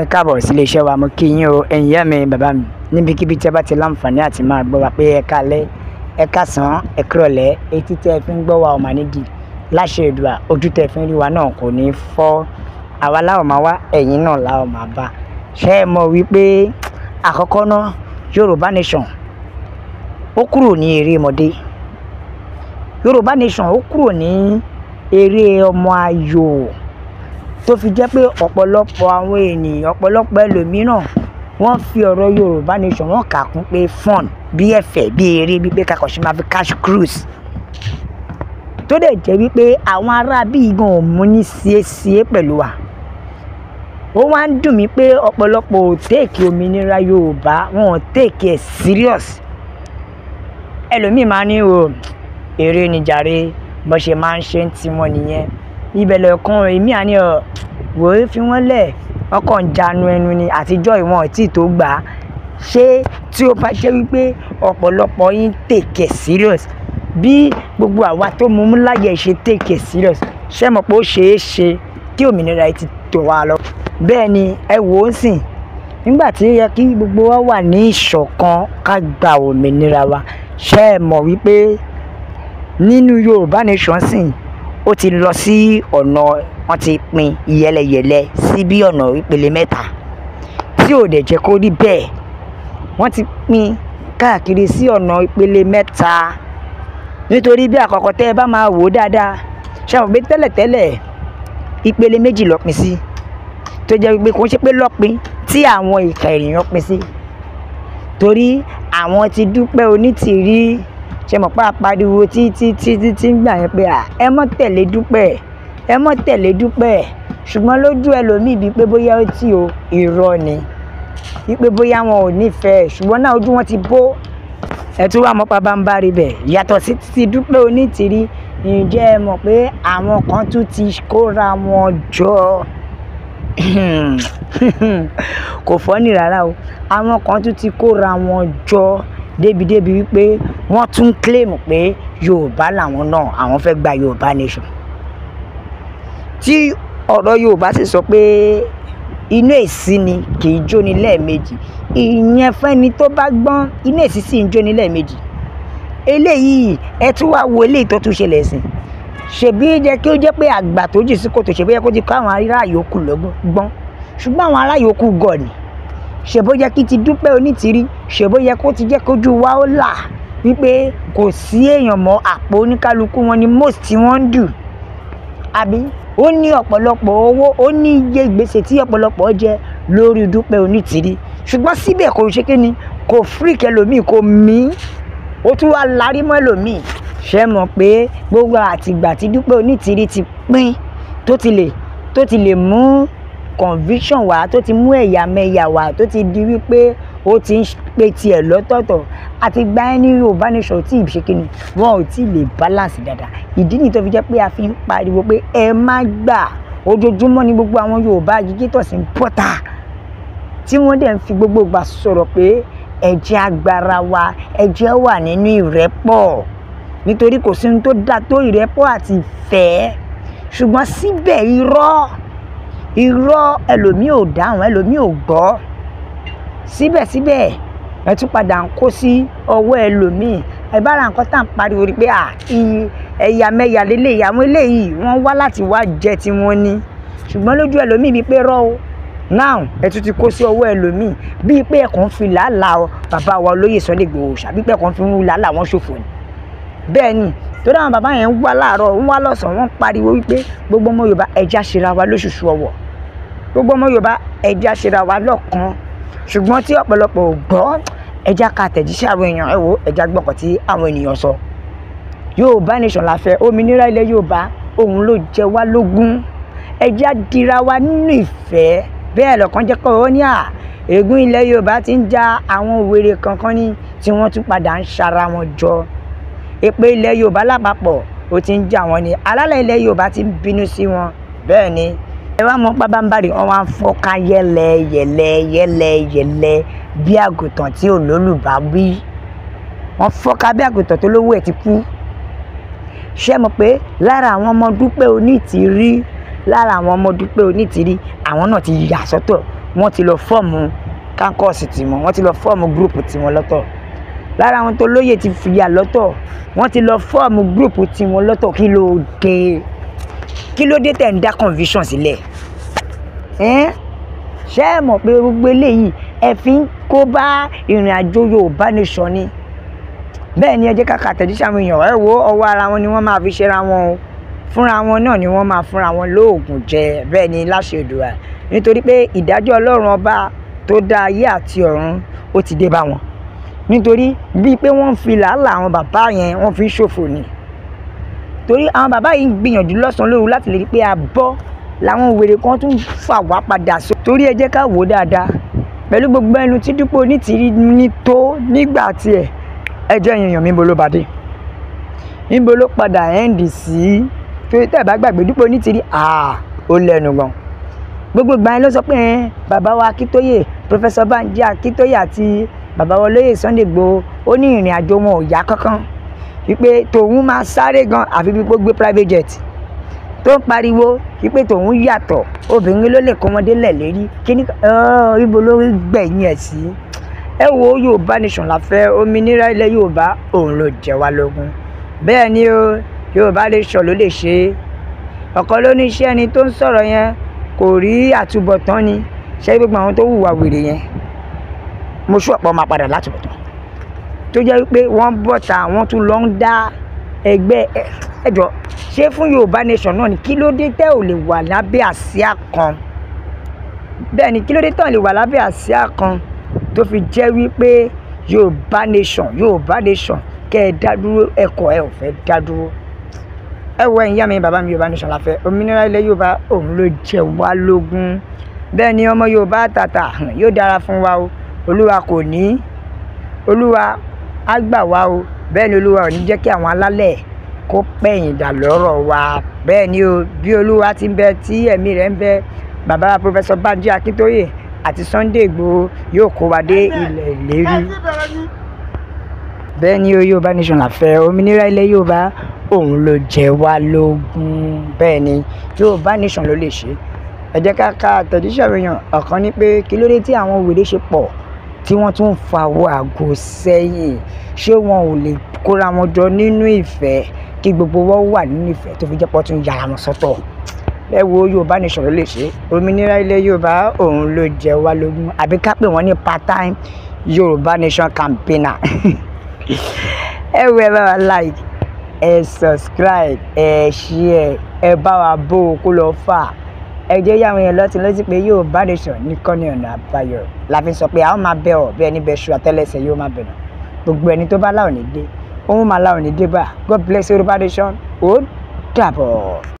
Ẹ káàbọ̀ sí iléeṣẹ́ wa. Mo kí yín o, ẹ̀yin ìyá mi, bàbá mi, níbikíbi tí ẹ bá ti láǹfààní àti máa gbọ́ wa pé ẹ káalẹ́, ẹ káàsán, ẹ kúrọ̀lẹ́. Etí tí ẹ fi ń gbọ́ wa ò mà nídìí láṣẹ Èdùà, ojú tẹ fi ń rí wa náà kò ní fọ́. Àwa láwọn máa wá, ẹ̀yin náà láwọn máa bá. Ṣé ẹ mọ̀ wípé àkọ́kọ́ náà, Yorùbá Nation ó kúrò ní eré ọmọdé. Yorùbá Nation ó kúrò ní eré ọmọ ayò, tó fi jẹ́ pé ọ̀pọ̀lọpọ̀ àwọn ènìyàn, ọ̀pọ̀lọpọ̀ ẹlòmíràn, wọ́n fi ọ̀rọ̀ Yorùbá Nation, wọ́n kà kún pé fun, bí ẹ̀fẹ̀, bí eré, bí pé kakọ̀ ṣe máa fi cash cruise, tó dẹ̀ jẹ́ wípé àwọn ará bíi gan ò mú ní síéṣíé pẹ̀lú wa. Ó wá ń dùn mí pé ọ̀pọ̀lọpọ̀ ò take òmìnira Yorùbá, wọn ò take ẹ̀ serious. Ẹlòmíì máa ní o eré ni jàre, bó ṣe máa ń ṣe ń tiwọn nìyẹn. Ìbẹ̀lẹ̀ kan èmi àní ọ̀ wò ó, fi wọ́n lẹ̀, ọkọ̀ ń janu ẹnu ni, àtijọ́ ìwọ̀n tí tó gbà á. Ṣé tí ó bá jẹ́ wípé ọ̀pọ̀lọpọ̀ yín take it serious bí gbogbo àwa tó mú mú láyè ṣe take it serious, ṣé mọ̀ pé ó ṣeé ṣe kí òmìnira yìí ti tó wa lọ? Bẹ́ẹ̀ ni, ẹ wò ó sìn, nígbà tí ó yẹ kí gbogbo wa wà ní ìṣọ̀kan ká gba òmìnira wa, ṣé ẹ mọ̀ wípé nínú Yorùbá Nation sìn, ó ti lọ sí ọ̀nà, wọ́n ti pín yẹlẹyẹlẹ sí bí ọ̀nà ìpele mẹ́ta, tí ò dẹ̀ jẹ́ kó rí bẹ́ẹ̀. Wọ́n ti pín káàkiri sí ọ̀nà ìpele mẹ́ta, nítorí bí àkọ́kọ́, tẹ́ ẹ bá máa wò ó dáadáa, ṣé àwọn pé tẹ́lẹ̀tẹ́lẹ̀ ìpele méjì ló pín sí, tó jẹ́ wípé kò ń ṣe pé lọ́pin tí àwọn ìka ènìyàn pín sí, torí àwọn ti Dúpẹ́ Onítìrí. Ṣe mọ̀ pé a pariwo títí títí tí ń gbà yẹn pé à ẹ mọ́ tẹ̀lé Dúpẹ́, ẹ mọ́ tẹ̀lé Dúpẹ́? Ṣùgbọ́n lójú ẹlòmíì, bíi pé bóyá ó tì o, irọ́ ni, wípé bóyá wọn ò nífẹ̀ẹ́. Ṣùgbọ́n náà, ojú wọn ti bó. Ẹ tún wà mọ́ pabambarì bẹ̀ yàtọ̀ sí ti Dúpẹ́ Onítìrí. Ǹjẹ́ ẹ mọ̀ pé àwọn kan tún ti kóra wọn jọ? Kò funny rárá o. Àwọn kan tún ti kóra wọn jọ débìdébì wípé wọ́n tún claim pé Yorùbá làwọn náà, àwọn fẹ́ gba Yorùbá Nation, tí ọ̀rọ̀ Yorùbá sì sọ pé inú èsì ni kì í jóni lẹ́ẹ̀mejì. Ìyẹn fẹ́ni tó bá gbọ́n, inú èsì sì ń jóni lẹ́ẹ̀mejì. Eléyìí, ẹ tún wá wo eléyìí tó tún ṣẹlẹ̀ sìn. Ṣèbí jẹ́ kí ó jẹ́ pé àgbà tó jì sí kòtò, ṣèbí yẹ kó ti kọ́ àwọn ará yòókù lọ́gbọ́n gbọ́n, ṣùgbọ́n àwọn ará yòókù gọ̀ ni. Ṣèbó yẹ kí ti Dúpẹ́ Onítìrí, ṣèbó yẹ kó ti jẹ́ kójú wa ó là wípé kò sí èèyàn mọ́, àpò oníkálukú wọn ni most tí wọ́n ń dù, àbí ó ní ọ̀pọ̀lọpọ̀ owó, ó ní iye gbèsè tí ọ̀pọ̀lọpọ̀ jẹ lórí Dúpẹ́ Onítìrí? Ṣùgbọ́n síbẹ̀, kò ṣe kí ni, kò freak ẹlòmíì, kò mí, ó tún wá larí mọ́ ẹlòmíì. Ṣé mọ̀ pé gbogbo àtìgbà tí Dúpẹ́ Onítìrí ti pín, tó ti lè mú conviction wá, tó ti mú ẹ̀yàmẹ̀yà wá, tó ti di wípé ó ti ń pe tiẹ̀ lọ́tọ̀ọ̀tọ̀, àti gba ẹni Yorùbá Nation tí ì ṣe kí ni, wọn ò tí ì lè balance dáadáa. Ìdí nìyí tó fi jẹ́ pé a fi ń pariwo pé ẹ má gbà. Ojoojúmọ́ ni gbogbo àwọn Yorùbá agitators ń pọ̀tà, tí wọ́n dẹ̀ ń fi gbogbo ìgbà sọ̀rọ̀ pé ẹ jẹ́ agbára wa, ẹ jẹ́ wà nínú ìrẹ́pọ̀, nítorí kò sí ohun tó dáa tó ìrẹ́pọ̀ àti ìfẹ́. Ṣùgbọ́n síbẹ̀, irọ́, irọ́, ẹlòmíì ò dáhùn, ẹlòmíì ò gbọ́. Síbẹ̀síbẹ̀, ẹ tún padà ń kó sí ọwọ́ ẹlòmíì. Ẹ bá ra nǹkan tá à ń pariwo rí pé à ẹ̀yàmẹ̀yà lélẹ́yìí, àwọn eléyìí wọ́n wá láti wá jẹ tiwọn ni. Ṣùgbọ́n lójú ẹlòmíì, bíi pé rọ́ o, now ẹ tún ti kó sí ọwọ́ ẹlòmíì, bíi pé ẹ kàn ń fi làálàá bàbá wa olóyè Sunday Igboho, ṣàbí pé ẹ kàn fi ń làálàá wọn ṣòfò ni. Bẹ́ẹ̀ ni, torí àwọn bàbá yẹn ń wá láàárọ̀, ń wá lọ́sàn-án, wọ́n ń pariwo wípé gbogbo ọmọ Yorùbá, ẹ jẹ́ á ṣera wa lóṣùṣù ọwọ̀, gbogbo ọmọ Yorùbá, ẹ jẹ́ á ṣera wa lọ́kan. Ṣùgbọ́n tí ọ̀pọ̀lọpọ̀ ò gbọ́, ẹ jẹ́ ká tẹ̀jíṣẹ́ àwọn èèyàn. Ẹ wò, ẹ jẹ́ á gbọ́ nǹkan tí àwọn ènìyàn sọ. Yorùbá Nation la fẹ́, òmìnira ilẹ̀ Yorùbá, òun ló jẹ wá lógún. Ẹ jẹ́ á dira wa nínú ìfẹ́. Bẹ́ẹ̀ lọ́kàn jẹ́ kọ́ ó ní à ègún ilẹ̀ Yorùbá ti ń ja àwọn wèrè kankan ní, tí wọ́n tún padà ń ṣara wọn jọ. Èpè ilẹ̀ Yorùbá lápapọ̀, ó ti ń jà wọ́n ní, alálẹ̀ ilẹ̀ Yorùbá ti ń bínú sí wọn. Bẹ́ẹ̀ ni, ẹ wá mọ pábánbárì, wọn wá ń fọ́nká yẹlẹ yẹlẹ yẹlẹ yẹlẹ bí àgùntàn tí ò lólùbáwí. Wọ́n fọ́nká bí àgùntàn tó lówó ẹ̀ ti kú. Ṣé mọ̀ pé lára àwọn ọmọ Dúpẹ́ Onítìrí, lára àwọn ọmọ Dúpẹ́ Onítìrí, àwọn náà ti yà sọ́tọ̀? Wọ́n ti lọ form caucus tiwọn, wọ́n ti lọ form group tiwọn lọ́tọ̀. Lára àwọn tó lóye ti fìyà lọ́tọ̀, wọ́n ti lọ form group tiwọn lọ́tọ̀. Kí ló dé? Kí ló dé tẹ̀ ń dá confusion sílẹ̀? Ṣé ẹ mọ̀ pé gbogbo eléyìí ẹ fi ń kó bá ìrìn àjò Yorùbá Nation ni? Bẹ́ẹ̀ ni, ẹ jẹ́ ká ka àtẹ̀jíṣẹ́ àwọn èèyàn. Ẹ wo, ọwọ́ ara wọn ni wọ́n máa fi ṣera wọn o. Fúnra wọn náà ni wọ́n máa fúnra wọn lóògùn jẹ. Bẹ́ẹ̀ ni, láṣẹ Èdùà, nítorí pé ìdájọ́ Ọlọ́run ọba tó dá ayé àti ọ̀run, ó ti dé bá wọn, nítorí bíi pé wọ́n ń fi làálàá àwọn bàbá yẹn, wọ́n fi ń ṣòfò ni. Torí àwọn bàbá yìí ń gbìyànjú lọ́sàn-án lóru láti lè rí pé a bọ́, làwọn wèrè kan tún fà wá padà so. Torí ẹ jẹ́ ká wò ó dáadáa, pẹ̀lú gbogbo ẹnu tí Dúpẹ́ Onítìrí ní tó nígbà tiẹ̀, ẹ jẹ́ èèyàn mi, níbo ló bá dé? Níbo ló padà end sí? Torí tẹ́ ẹ bá gbàgbé, Dúpẹ́ Onítìrí, ó lẹ́nu gan. Gbogbo ìgbà yẹn ló sọ pé bàbá wa Akíntóyè, Professor Banji Akíntóyè àti bàbá wa olóyè Sunday Igboho, ó ní ìrìn àjò wọn ò yá kankan, wípé tòun máa sáré gan àfi bí kó gbé private jet, tó ń pariwo wípé tòun yàtọ̀, obìnrin ló lè kó wọn délẹ̀ lérí. Kí ní ibo ló rí gbẹ̀yìn ẹ̀ sí? Ẹ wo, Yorùbá Nation la fẹ́. Òmìnira ilẹ̀ Yorùbá, òun ló jẹ wá lógún. Bẹ́ẹ̀ ni o, Yorùbá Nation ló lè ṣe é. Ọ̀kan ló ní iṣẹ́ ẹni tó ń sọ̀rọ̀ yẹn kò rí àtúbọ̀tán ni. Ṣé gbogbo àwọn tó hùwà wèrè yẹn, mo ṣú ọ̀pọ̀ máa padà látúbọ̀tán, tó jẹ́ wípé wọ́n bọ̀ta, wọ́n tún lọ ń dá ẹgbẹ́ ẹjọ́ ṣé fún Yorùbá Nation náà ni? Kí ló dé tẹ́ ò lè wà lábẹ́ àsíá kan? Bẹ́ẹ̀ ni, kí ló dé tẹ́ ò lè wà lábẹ́ àsíá kan, tó fi jẹ́ wípé Yorùbá Nation, Yorùbá Nation, kẹ́ ẹ dá dúró, ẹ̀kọ́ ẹ ò fẹ́ dá dúró? Ẹ wo, ẹ̀yin ìyá mi, bàbá mi, Yorùbá Nation la fẹ́. Òmìnira ilẹ̀ Yorùbá, òun ló jẹ wá lógún. Bẹ́ẹ̀ ni, ọmọ Yorùbá tàtà, yóò dára fún wa o. Olúwa kò ní, Olúwa á gbà wá o. Bẹ́ẹ̀ ni, Olúwa ò ní jẹ́ kí àwọn alálẹ̀ kó pẹ̀yìn dà lọ́rọ̀ wa. Bẹ́ẹ̀ ni o, bí Olúwa ti ń bẹ tí ẹ̀mí rẹ̀ ń bẹ, bàbá wa Professor Banji Akíntóyè àti Sunday Igboho yóò kó wa dé ilẹ̀ ìlérí. Bẹ́ẹ̀ ni o, Yorùbá Nation la fẹ́. Òmìnira ilẹ̀ Yorùbá, òun ló jẹ wá lógún. Bẹ́ẹ̀ ni, Yorùbá Nation ló lè ṣe. Ẹ jẹ́ ká ka àtẹ̀jíṣẹ́ àwọn èèyàn. Ọ̀kan ní pé kí ló dé tí àwọn wèrè ṣe pọ̀ tí wọ́n tún ń fa owó àgọ́ sẹ́yìn? Ṣé wọn ò lè kóra wọn jọ nínú ìfẹ́, kí gbogbo wọn wà nínú ìfẹ́, tó fi jẹ́ pọ́ tún yára wọn sọ́tọ̀? Ẹ wo, Yorùbá Nation ló lè ṣe. Òmìnira ilẹ̀ Yorùbá, òun ló jẹ wá lógún. Àbí ká pè wọ́n ní part time Yorùbá Nation campaigner. Ẹ wo, ẹ bá wa like, ẹ subscribe, ẹ share, ẹ bá wa bó o kó lọ fà. Ẹ jẹ́ yàwọn èèyàn lọ́tí lọ́tí pé Yorùbá Nation nìkan ní ọ̀nà àbáyọ. La fi sọ pé àwọn máa bẹ̀ ọ́ bí ẹni bẹ ṣu, àtẹ́lẹsẹ̀ yóò máa bẹ̀rẹ̀. Gbogbo ẹni tó bá láwọn ní dé, òun máa láwọn ní dé bá. God bless Yorùbá Nation. Ó dàbọ̀.